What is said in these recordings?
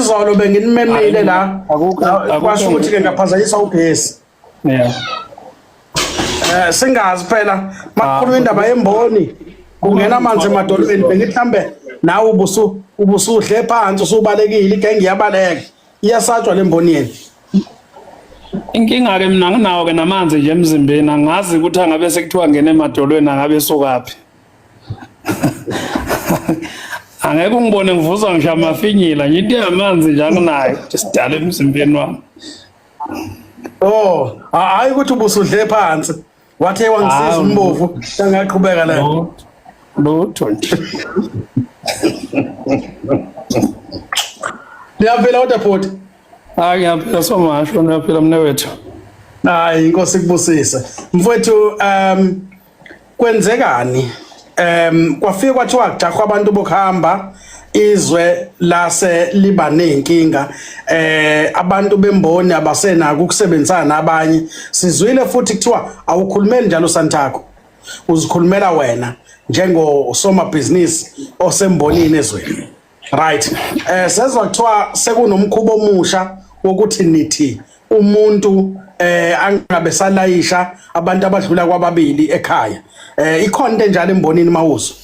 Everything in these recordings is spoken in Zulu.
Izolo benginimemile la Akukho kwasho akukho ukuthi ke ngaphazanyiswa ugesi. Yeah. Singazi phela makukhulunywa indaba yemboni kungena amanzi emadolweni bengithi mhlambe nawe ubusudle phansi usubalekile igenge iyabaleka. Iyasatshwa lemboni yenu. Inkinga ke mina nginawo ke namanzi nje emzimbeni angazi ukuthi angabe sekuthiwa ngene emadolweni angabe esukaphi. Angeke ungibone ngivuza ngisho amafinyila nje into yamanzi nje anginayo sidala emzimbeni wami. Oh, hayi ukuthi ubusudle phansi. Wathe wangisiza umbovu engaqhubeka la. Lutho nje. Niyaphila kodwa bhuti? Hayi ngiyaphila somasho ngiyaphila mnewethu. Hayi inkosi ikubusise. Mfowethu kwenzekani? Kwafika kwathiwa kujahwa abantu bokuhamba izwe lase liba nezinkinga abantu bemboni abasenako ukusebenzisana nabanye sizwile futhi kuthiwa awukhulumeli njalo Santaco uzikhulumela wena njengosomabhizinisi osembonini ezweni right sezwa kuthiwa sekunomkhuba omusha wokuthi nithi umuntu angabe salayisha abantu abadlula kwababili ekhaya ikhona into enjalo embonini mawuzo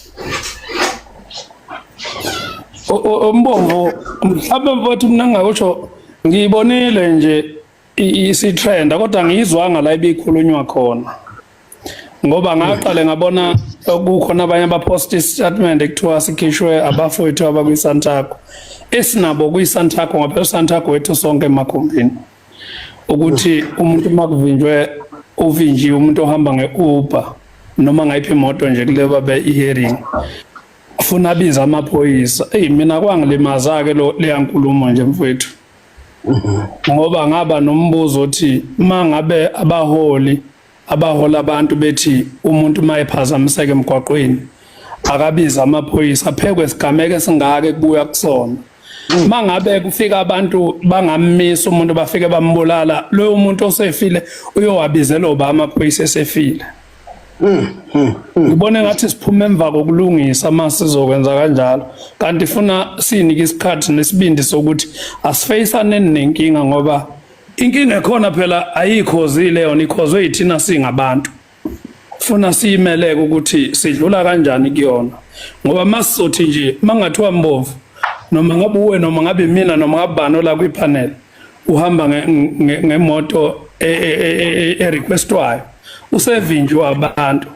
Umbomvu mhlawumbe mfowethu mina ngingakusho ngiyibonile nje isitrenda kodwa ngiyizwanga la ibikhulunywa khona ngoba ngaqale ngabona kukhona abanye abapost istatement ekuthiwa sikhishwe abafowethu abakwiSantaco esinabo kwiSantaco ngoba uSantaco wethu sonke emakhumbini ukuthi umuntu makuvinjwe uvinjiwe umuntu ohamba nge-Uber noma ngayiphi imoto nje kule babe i-hearing funa abize amaphoyisa. Eyi mina kwangilimaza-ke lo leya nkulumo nje mfowethu ngoba ngaba nombuzo othi mangabe abaholi abahola abantu bethi umuntu mayephazamiseka emgwaqweni akabiza amaphoyisa aphekwe sigameke esingaka ekubuya kusona mangabe kufika abantu bangammisa umuntu bafike bambulala loyo muntu osefile uyowabizela oba amaphoyisa esefile. Ngibone ngathi siphuma emva kokulungisa uma sizokwenza kanjalo kanti funa sinike isikhathi nesibindi sokuthi asifeyisaneni nenkinga ngoba inkinga ekhona phela ayikhozile yona ikhozwe yithina singabantu funa siyimeleke ukuthi sidlula kanjani kuyona ngoba masizothi nje mangathiwa mbovu noma ngabe uwe noma ngabe mina noma ngabe bani ola kwipanel uhamba ngemoto e-requestwayo usevinjwe abantu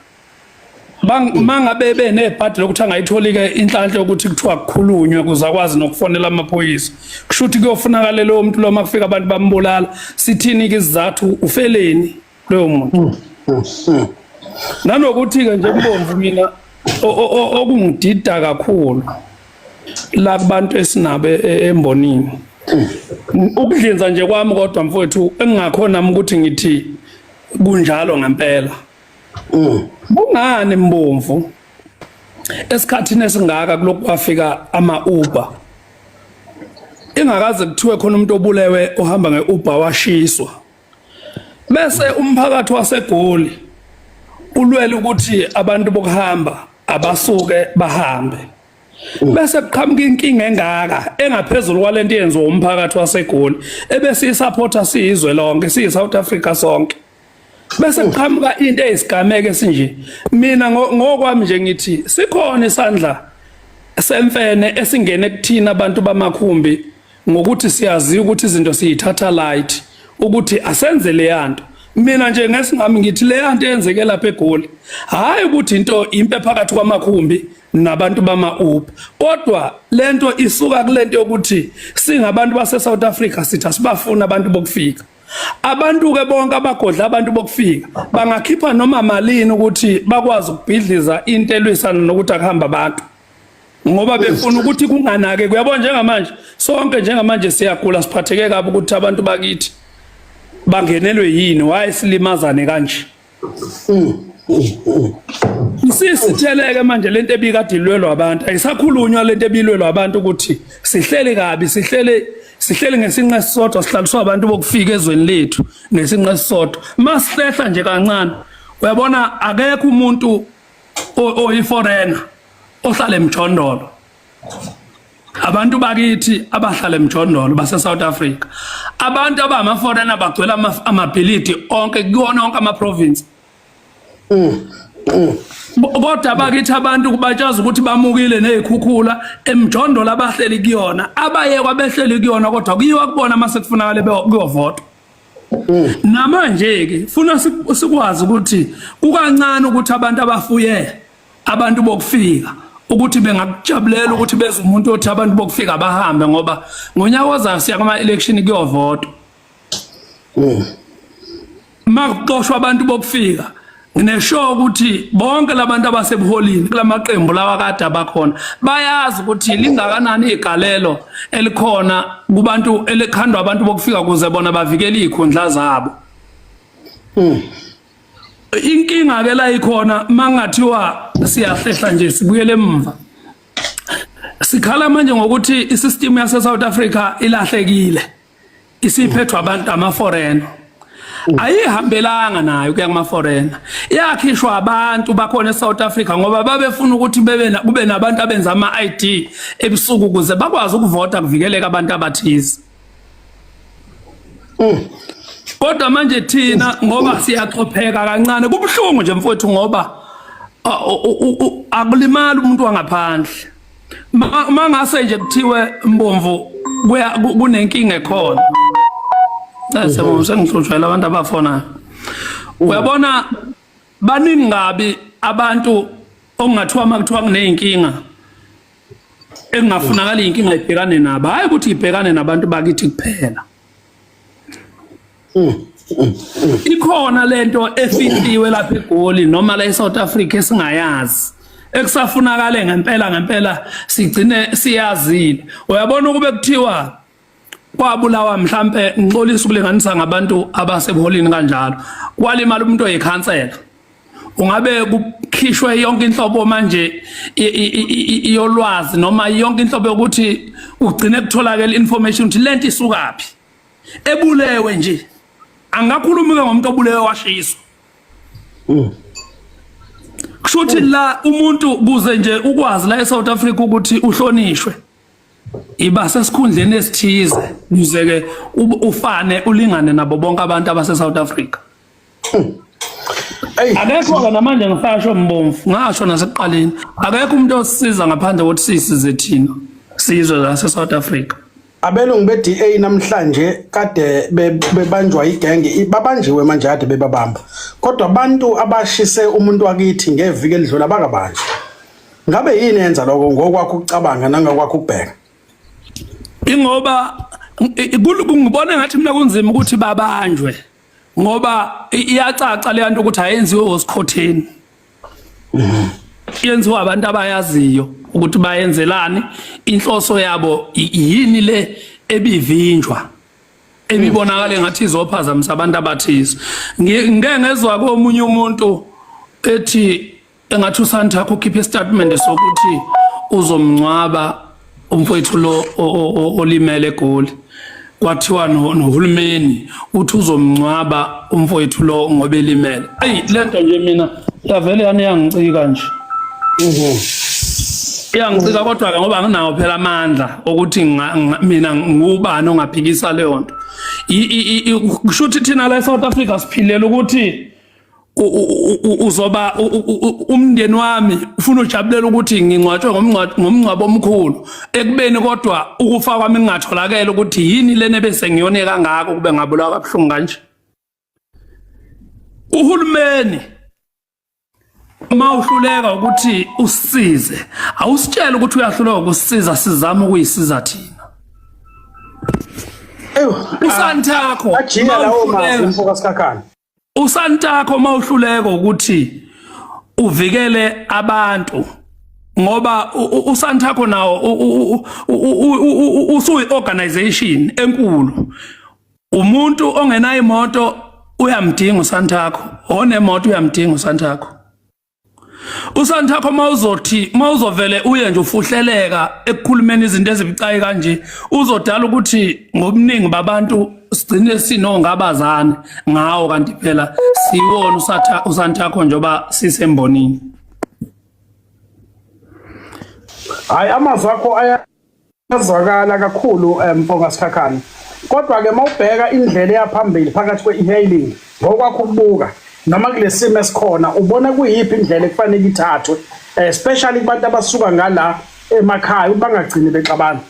mangabe benebhadi lokuthi angayitholi-ke inhlanhla yokuthi kuthiwa kukhulunywe kuze akwazi nokufonela amaphoyisa kusho ukuthi kuyofunakala lowo muntu lo uma kufika abantu bambulala sithini-ke isizathu ufeleni loyo muntu. Nanokuthi-ke nje kubomvu mina okungidida kakhulu la kubantu esinabo embonini ukudlinza nje kwami kodwa mfowethu engingakhona ukuthi ngithi kunjalo ngempela. Kungani mbomvu esikhathini esingaka kulokhu kwafika ama-Uber ingakaze kuthiwe khona umuntu obulewe ohamba nge-Uber washiswa bese umphakathi waseGoli ulwela ukuthi abantu bokuhamba abasuke bahambe bese kuqhamuka inkinga engaka engaphezulu kwalento yenziwa umphakathi waseGoli ebese isupporter siyizwe lonke siyi South Africa sonke bese kuqhamuka into eyisigameko esinje. Mina ngokwami nje ngithi sikhona isandla semfene esingene kuthina abantu bamakhumbi ngokuthi siyaziwa ukuthi izinto siyithatha light ukuthi asenze leyanto. Mina nje ngesingami ngithi leyanto eyenzeke lapha eGoli hayi ukuthi into impe phakathi kwamakhumbi nabantu bama-Uber kodwa lento isuka kulento yokuthi singabantu base South Africa sithi asibafuna abantu bokufika. Abantu ke bonke abagodla abantu bokufika bangakhipha noma malini ukuthi bakwazi ukubhidliza into elwisana nokuthi akuhamba abantu ngoba befuna ukuthi kunganake. Kuyabona njengamanje sonke njengamanje siyagula siphatheke kabi ukuthi abantu bakithi bangenelwe yini why silimazane kanje. Sisitheleke manje lento ebikade ilwelwa abantu ayisakhulunywa lento ebilwelwa abantu ukuthi sihlele kabi sihlele sihlele ngesinqe esisodwa sihlaliswa abantu bokufika ezweni lethu ngesinqe esisodwa masihlehla nje kancane uyabona akekho umuntu oyiforeigner ohlala emjondolo. Abantu bakithi abahlala emjondolo base South Africa, abantu abama foreigner bagcwele amabhilidi onke kuwona onke ama province. Kodwa bakithi abantu kubatshaza ukuthi bamukile nezikhukhula emjondolo abahleli kuyona, abayekwa behleli kuyona, kodwa kuyiwa kubona mase kufunakala kuyovotwa. Namanje ke funa sikwazi ukuthi kukancane ukuthi abantu abafuye abantu bokufika ukuthi bengakujabulela ukuthi beze umuntu othi abantu bokufika bahambe, ngoba ngonyaka ozayo siya kuma election kuyovotwa. Makuxoshwa abantu bokufika, nginesho ukuthi bonke labantu abasebuholini kulamaqembu lawa kade abakhona bayazi ukuthi lingakanani igalelo elikhona kubantu elikhandwa abantu bokufika kuze bona bavikele izikhundla zabo. Inkinga ke la ikhona, mangathiwa siyahlehla nje sibuyele emva, sikhala manje ngokuthi isystem yase South Africa ilahlekile, isiphethwa abantu ama-foreigner, ayihambelanga nayo kuya kuma-foreigner, yakhishwa abantu bakhona e-South Africa ngoba babefuna ukuthi bebe kube nabantu abenza ama-ID ebusuku ukuze bakwazi ukuvota kuvikeleka abantu abathize. Kodwa manje thina ngoba siyaxopheka kancane, kubuhlungu nje mfowethu, ngoba akulimali umuntu wangaphandle. Mangase nje kuthiwe mbomvu kuya kunenkinga ekhona. Sebo sengihlutshwela abantu abafonayo. Uyabona, baningi kabi abantu okungathiwa makuthiwa kuneyinkinga engafunakala inkinga ibhekane nabo, hayi ukuthi ibhekane nabantu bakithi kuphela. Ikhona lento efihliwe lapha eGoli noma la eSouth Africa esingayazi, ekusafunakale ngempela ngempela sigcine siyazile. Uyabona, ukube kuthiwa kwabulawa mhlambe, ngixolisa ukulinganisa ngabantu abasebuholini kanjalo, kwalimala umuntu oyikhansela, ungabe kukhishwe yonke inhlobo manje yolwazi noma yonke inhlobo yokuthi ugcine kutholakele information ukuthi lento isukaphi. Ebulewe nje, angakhulumi ke ngomuntu obulewe washiswa. Kusho ukuthi la umuntu kuze nje ukwazi la eSouth Africa ukuthi uhlonishwe, iba sesikhundleni esithize kuze ke ufane ulingane nabo bonke abantu abase South Africa. Ey. Akekho ke namanje, ngisasho mbomvu, ngasho nasekuqaleni, akekho umuntu osisiza ngaphandle kokuthi sisize thina sizwe lase South Africa. Abelungu be-DA namhlanje kade bebanjwa igenge, babanjiwe manje, kade bebabamba. Kodwa abantu abashise umuntu wakithi ngeviki elidlula bakabanjwa. Ngabe yini yenza lokho ngokwakho ukucabanga nangokwakho ukubheka? Ingoba ngibona ngathi mina kunzima ukuthi babanjwe, ngoba iyacaca le nto ukuthi ayenziwe osikhotheni, yenziwa abantu abayaziyo ukuthi bayenzelani, inhloso yabo yini le ebivinjwa ebibonakala engathi izophazamisa abantu abathize. Ngike ngezwa komunye umuntu ethi engathi uSanthakho ukhiphe istatement sokuthi uzomngcwaba umfowethu lo olimele eGoli, kwathiwa nohulumeni uthi uzomngcwaba umfowethu lo ngoba elimele. Ayi, lento nje mina yavele yani yangicika nje. Iyangicika, kodwa ke ngoba anginawo phela amandla okuthi mina ngubani ongaphikisa leyo nto. Kusho ukuthi thina la eSouth Africa siphilela ukuthi uzoba umndeni wami ufuna ujabulela ukuthi ngingcwatshwe ngomngcwabo omkhulu, ekubeni kodwa ukufa kwami ngingatholakele ukuthi yini lena bese ngiyone kangako kube ngabulawa kabuhlungu kanje. Uhulumeni uma uhluleka ukuthi usisize, awusitshele ukuthi uyahluleka ukusisiza, sizama ukuyisiza thina. Ewu, uSanthakho ajika lawo mazwi, mfoka Sikhakhane. uSantakho mawuhluleka ukuthi uvikele abantu, ngoba uSantakho nawo usuyi organization enkulu, umuntu ongenayo imoto uyamdinga uSantakho, onemoto uyamdinga uSantakho. USantakho mawuzothi mawuzovele uye nje ufuhleleka ekukhulumeni izinto ezibucayi kanje, uzodala ukuthi ngobuningi babantu sigcine sinongabazane ngawo, kanti phela siwona usatha uSantakho njengoba sisembonini. Hayi, amazwi akho aya Kuyazwakala kakhulu mfoka Sikhakhane. Kodwa ke mawubheka indlela eyaphambili phakathi kwe-e-hailing ngokwakho ukubuka noma kulesimo esikhona ubona kuyiphi indlela ekufanele ithathwe especially kubantu abasuka ngala emakhaya ukuthi bangagcini bexabana.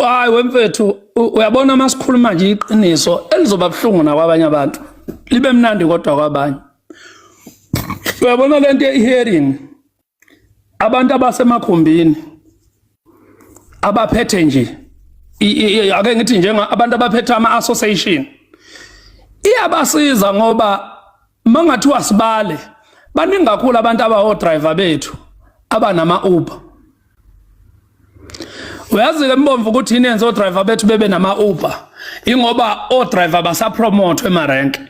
Hayi wemfethu uyabona masikhuluma nje iqiniso elizoba buhlungu nakwabanye abantu libe mnandi kodwa kwabanye. Uyabona lento ye-hearing abantu abasemakhumbini abaphethe nje ake ngithi njenga abantu abaphethe ama-association iyabasiza ngoba mangathiwa sibale baningi kakhulu abantu abawo-driver bethu abanama-uber uyazi-ke mbomvu ukuthi yini yenza o-driver bethu bebe nama-uber ingoba o-driver basapromothwa emarenke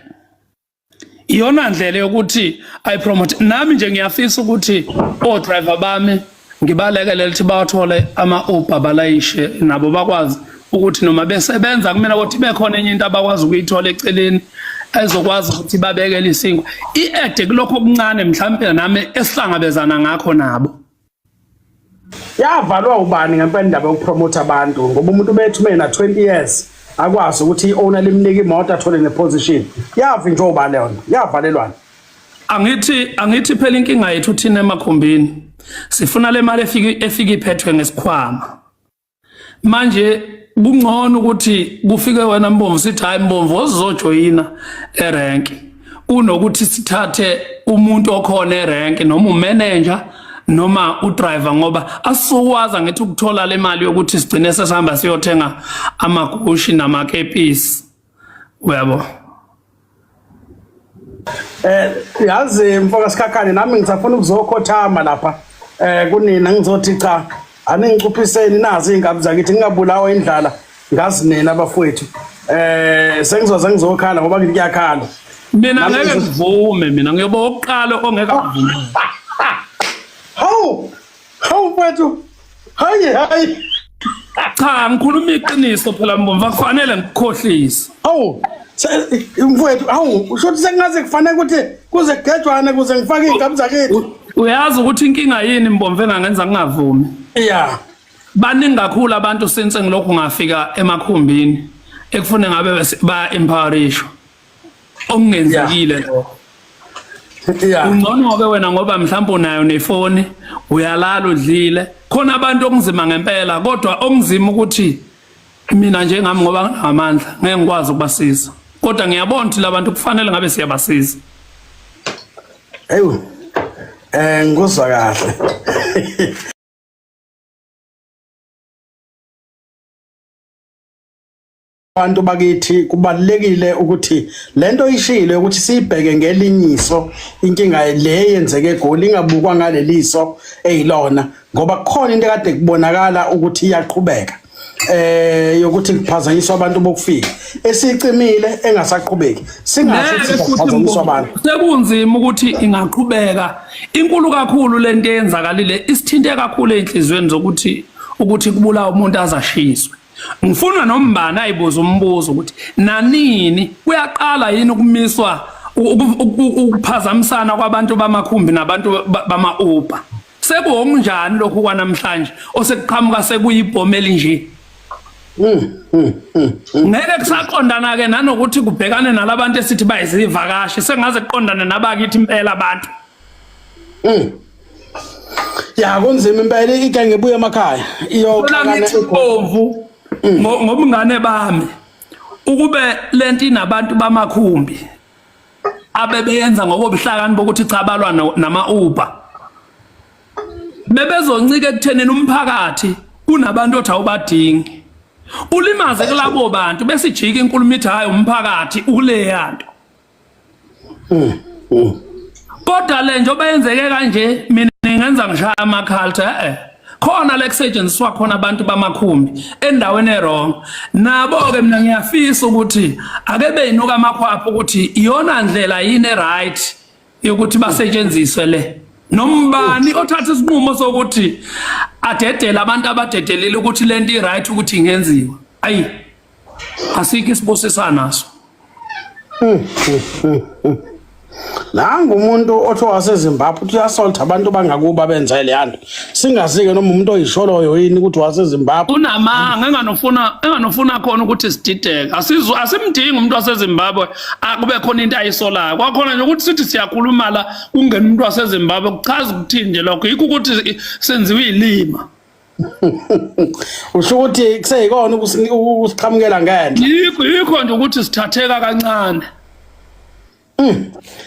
iyona ndlela yokuthi i promote nami nje ngiyafisa ukuthi o driver bami ngibalekelele ukuthi bawathole ama Uber balayishe nabo bakwazi ukuthi noma besebenza kumina ukuthi bekhona enye into abakwazi ukuyithola eceleni ezokwazi ukuthi babekele isinkwa i-ede kulokho okuncane mhlawumbe nami esihlangabezana ngakho nabo Yavalwa ubani ngempela indaba yokupromotha abantu ngoba umuntu bethu mina 20 years akwazi ukuthi i-owner limnike imoto athole neposition. Yavinjwa ubani leyona? Yavalelwana. Angithi angithi phela inkinga yethu thina emakhumbini sifuna le mali efike efike iphethwe ngesikhwama. Manje kungcono ukuthi kufike wena Mbomvu sithi hayi Mbomvu ozojoyina erank kunokuthi sithathe umuntu okhona erank noma umanager noma udriver ngoba asizokwazi ngithi ukuthola le mali yokuthi sigcine sesihamba siyothenga amagushi namakepisi uyabo. Eh yazi mfoka Sikhakhane nami ngisafuna ukuzokhothama lapha eh kunina ngizothi cha aningicuphiseni nazi izinkabi zakithi ngingabulawa indlala ngazi nina bafowethu eh sengizoze ngizokhala ngoba ngiyakhala mina ngeke ngivume mina ngiyoba oqala ongeke avume. Hawu hawu mfowethu hayi hayi cha ngikhuluma iqiniso phela mbomvu akufanele ngikukhohlise. Hawu mfowethu hawu usho ukuthi sengaze kufanele ukuthi kuze kugejwane kuze ngifake iy'nkabi zakithi. Uyazi ukuthi inkinga yini mbomvu engangenza ngingavumi? Yeah. Baningi kakhulu abantu since ngilokhu ngafika emakhumbini ekufune ngabe ba empowerishwa okungenzekile lokho. Yeah. Ungcono ke wena ngoba mhlawumbe unayo nefoni uyalala udlile khona abantu okunzima ngempela kodwa okunzima ukuthi mina njengami ngoba nginamandla ngeke ngikwazi ukubasiza kodwa ngiyabona ukuthi labantu kufanele ngabe siyabasiza. Ewu eh ngikuzwa kahle. Abantu bakithi kubalulekile ukuthi lento ishilo ukuthi siyibheke ngelinyiso inkinga le yenzeke eGoli ingabukwa ngaleliso eyilona ngoba kukhona into ekade kubonakala ukuthi iyaqhubeka eh yokuthi kuphazanyiswa abantu bokufika esicimile engasaqhubeki singasho ukuthi kuphazanyiswa abantu. Sekunzima ukuthi ingaqhubeka inkulu kakhulu lento eyenzakalile isithinte kakhulu ezinhlizweni zokuthi ukuthi kubulawa umuntu azashiswe. Ngifuna nombani ayibuza umbuzo ukuthi nanini kuyaqala yini ukumiswa ukuphazamisana kwabantu bamakhumbi nabantu bama-Uber. Sekuwonjani lokhu kwanamhlanje osekuqhamuka sekuyibhomu elinje. Ngeke kusaqondana ke nanokuthi kubhekane nalabantu esithi bayizivakashi sengaze kuqondane nabakithi impela abantu. Ya kunzima impela igenge ibuye emakhaya iyoxakana ngithi bomvu ngobungane bami ukube lento inabantu bamakhumbi abebeyenza ngokobuhlakani bokuthi cha balwa nama Uber bebezoncika ekuthenini umphakathi kunabantu othi awubadingi ulimaze kulabo bantu bese ijika inkulumo ithi hayi umphakathi ukuleyanto. Kodwa le njengoba yenzeke kanje mina ngingenza ngishaya amakhaltha eh khona la kusetshenziswa khona abantu bamakhumbi endaweni erong nabo ke mina ngiyafisa ukuthi ake beyinuka amakhwapha ukuthi iyona ndlela yini eright yokuthi basetshenziswe le nombani othatha isinqumo sokuthi adedele abantu abadedelile ukuthi lento i-right ukuthi ingenziwa ayi asikho isibusisa naso. Nangu umuntu othi waseZimbabwe uthi uyasoltha abantu bangakuba benze le yanto. Singazi-ke noma umuntu oyisholoyo yini ukuthi waseZimbabwe. Unamanga enganofuna khona ukuthi sidideke. Asizwe asimdingi umuntu waseZimbabwe akube khona into ayisolayo. Kwakhona nje ukuthi sithi siyakhuluma la kungena umuntu waseZimbabwe kuchaza ukuthini nje lokho. Yikho ukuthi senziwe ilima. Usho ukuthi kuseyikona ukusiqhamukela ngenhla. Yikho nje ukuthi sithatheka kancane.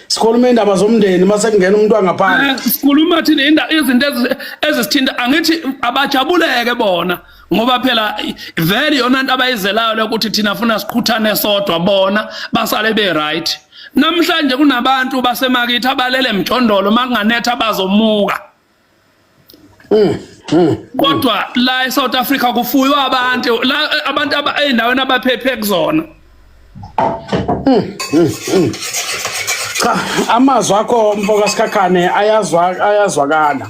Sikhuluma indaba zomndeni mase kungena umuntu wangaphandle. Sikhuluma thina izinto ezisithinta angithi abajabuleke bona ngoba phela vele yona into abayizelayo lokuthi thina funa siqhuthane sodwa bona basale be right. Namhlanje kunabantu basemakithi abalele emjondolo makunganetha bazomuka. Kodwa la eSouth Africa kufuywa abantu la abantu ey'ndaweni abaphephe kuzona. Cha, amazwi akho mfoka Sikhakhane ayazwakala.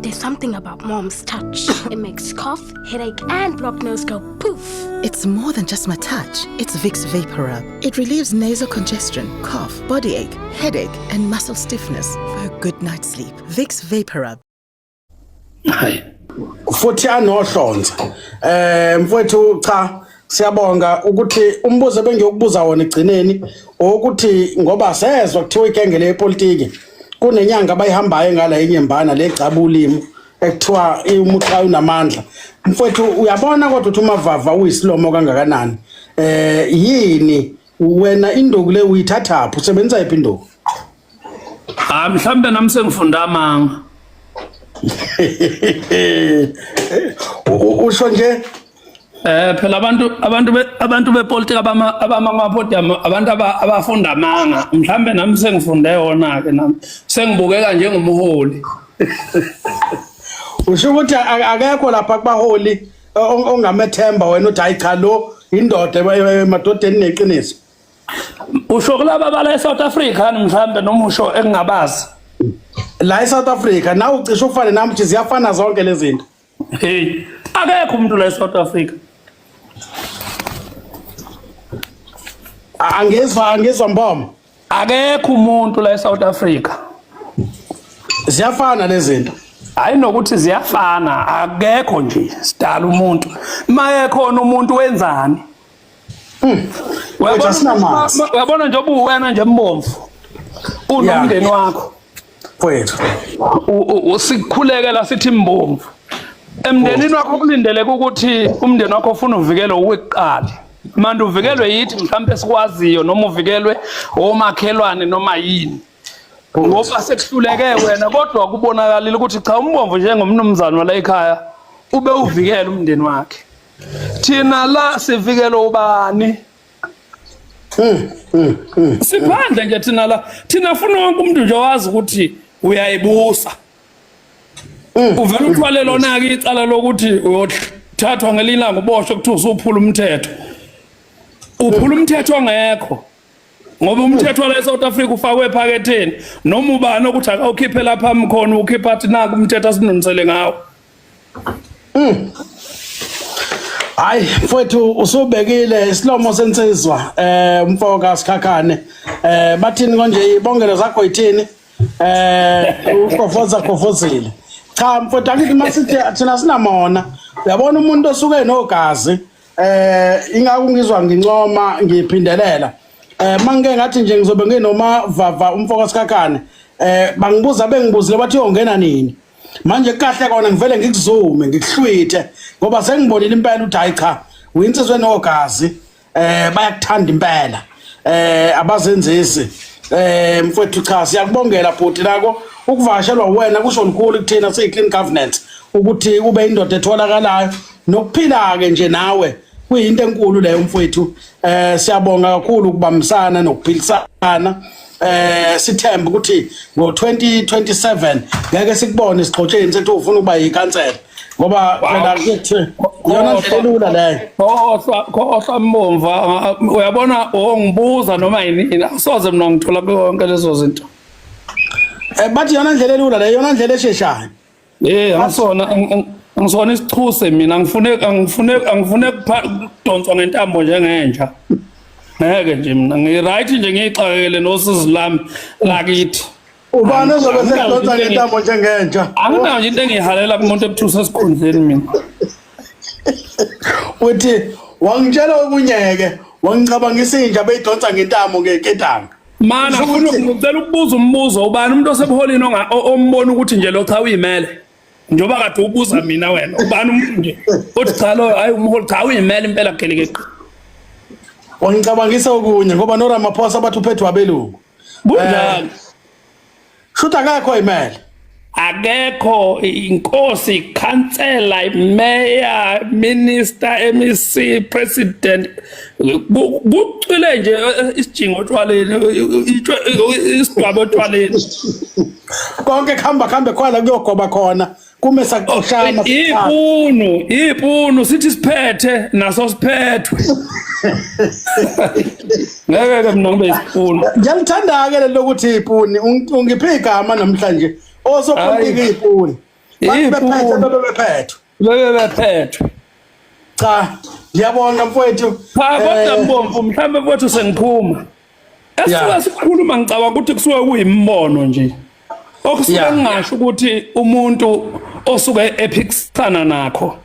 There's something about mom's touch. It makes cough, headache, and blocked nose go poof. It's more than just my touch. It's Vicks VapoRub. It relieves nasal congestion, cough, body ache, headache, and muscle stiffness for a good night's sleep. Vicks VapoRub. Hayi. Futhi anohlonze. Mfowethu cha siyabonga ukuthi umbuzo bengiyokubuza wona egcineni ukuthi ngoba sezwa kuthiwa igenge lepolitiki kunenyanga abayihambayo ngala inyembana legcaba ulimi ekuthiwa umuthi wayo unamandla. Mfowethu uyabona kodwa ukuthi uMavava uyisilomo kangakanani. Yini wena induku le uyithathaphi usebenzisa yiphi induku? Ah mhlambe nami sengifunda amanga. Usho nje Phela abantu bepolitiki abama kuma-podium abantu abafunda amanga mhlambe nami sengifunde wona ke nami sengibukeka njengomholi. Usho ukuthi akekho lapha kubaholi ongamethemba wena uthi hayi cha lo indoda emadodeni neqiniso. Usho kulaba bala eSouth Africa mhlambe noma usho engingabazi. La eSouth Africa nawe ucishe ufane nami ukuthi ziyafana zonke lezi zinto. Hey, akekho umuntu la eSouth Africa. Angizwa Mboma. Akekho umuntu la eSouth Africa. Ziyafana lezi zinto. Hayi nokuthi ziyafana, akekho nje sidala umuntu. Maye khona umuntu wenzani? Uyabona nje ubuwena nje mbomvu. Unomndeni wakho. Mfowethu. Usikhulekela sithi mbomvu. Emndenini wakho kulindeleke ukuthi umndeni wakho ufuna uvikelwe uwekuqala. Manje uvikelwe yithi mhlawumbe esikwaziyo noma uvikelwe omakhelwane noma yini. Ngoba sekuhluleke wena kodwa kubonakalile ukuthi cha umbomvu njengomnumzane wala ekhaya ube uvikela umndeni wakhe. Thina la sivikelwe ubani? Siphandle nje thina la, thina funa wonke umuntu nje wazi ukuthi uyayibusa. Uvela uthwale lona ke icala lokuthi uyothathwa ngelinye ilanga uboshwe kuthiwa usuphula umthetho. Uphula umthetho ongekho. Ngoba umthetho la eSouth Africa ufakwe ephaketheni noma ubani ukuthi akawukhiphe lapha mkhona ukhipha athi naku umthetho asinonisele ngawo. Hayi mfowethu usubekile isilomo sensizwa mfoka Sikhakhane. Bathini konje ibongelo zakho ithini? Ukofoza kofozile. Cha mfowethu angithi masithi thina sinamona. Uyabona umuntu osuke nogazi ingakho ngizwa ngincoma ngiphindelela. Mangike ngathi nje ngizobe nginoma vava umfoka Sikhakhane. Bangibuza bengibuzile bathi uyongena nini? Manje kahle kona ngivele ngikuzume ngikuhlwithe ngoba sengibonile impela ukuthi hayi cha uyinsizwe enogazi bayakuthanda impela abazenzisi mfowethu cha siyakubongela bhuti lako ukuvakashelwa wena kusho lukhulu kuthina siyi clean governance ukuthi ube indoda etholakalayo nokuphila ke nje nawe kuyinto enkulu leyo mfowethu siyabonga kakhulu ukubambisana nokuphilisana sithemba ukuthi ngo-2027 ngeke sikubone sigxotsheni sethi ufuna ukuba yikhansela ngoba phela kuthi iyona ndlela elula leyo. Khohlwa Mbomva, uyabona ongibuza noma yini asoze mina ngithola konke lezo zinto. Bathi iyona ndlela elula leyo, iyona ndlela esheshayo. Angisona isichuse mina, angifune kudonswa ngentambo njengenja. Ngeke nje mina ngi-right nje ngiyixakekele nosizi lami lakithi. Ubani ozobe Anginayo sekudonsa into ngentambo njengenja? Anginayo nje into engiyihalela kumuntu ebuthusa esikhundleni mina. Uthi wangitshela okunyeke, wangicabangisa inja beyidonsa ngentamo ngeketanga. Mana ngifuna ngicela ukubuza umbuzo ubani umuntu osebuholini ombona ukuthi nje lo cha uyimele. Njengoba kade ubuza mina wena ubani umuntu nje othi cha lo hayi umholi cha uyimele impela gelekeqe. Wangicabangisa okunye ngoba noRamaphosa bathi uphethwe abelungu. Kunjalo. Eh, Shuthi akekho imele. Akekho inkosi, ikhansela, imeya, minister, MEC, president kucwile nje isijingo otshwaleni, isidwaba otshwaleni. Konke kuhamba kuhambe khona kuyogoba khona kume sakuxoshana. Ipunu, ipunu sithi siphethe naso siphethwe. Ngeke ke mina ngibe isipunu. Ngiyalithanda ke lelo lokuthi ipuni ungiphe igama namhlanje osopolitiki ipuni. Bathi bephethe bebe bephethwe. Bebe bephethwe. Cha, ngiyabonga mfowethu. Cha kodwa Mbomvu mhlawumbe mfowethu sengiphuma. Esisuke sikhuluma ngicabanga ukuthi kusuke kuyimbono nje. Okusuke kungasho ukuthi umuntu osuke ephikisana nakho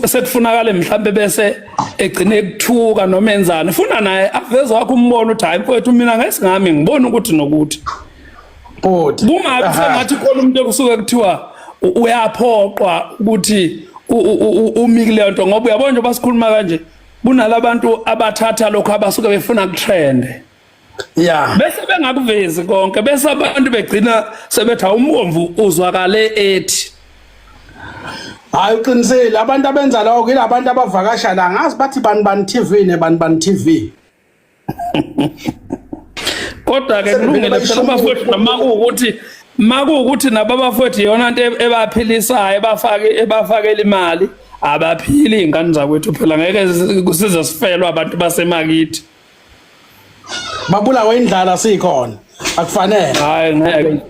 sekufunakale mhlambe bese egcine ekuthuka noma enzani funa naye aveze wakho umbono uthi hayi mfowethu mina ngesingami ngibona ukuthi nokuthi bhuti kungabi sengathi khona umuntu ekusuke kuthiwa uyaphoqwa ukuthi umi kuleyo nto ngoba uyabona nje basikhuluma kanje kunalabantu abathatha lokho abasuke befuna kutrende yeah bese bengakuvezi konke bese abantu begcina sebethi awumbomvu uzwakale ethi Hayi uqinisile abantu abenza lokho yilabantu abavakasha la ngazi bathi bani bani TV ne bani bani TV Kodwa ke kulungile phela abafowethu noma kuwukuthi makuwukuthi nabo abafowethu iyona nto ebaphilisayo ebafake ebafakela imali abaphili iy'ngane zakwethu phela ngeke size sifelwe abantu basemakithi babulawe indlala sikhona akufanele hayi ngeke.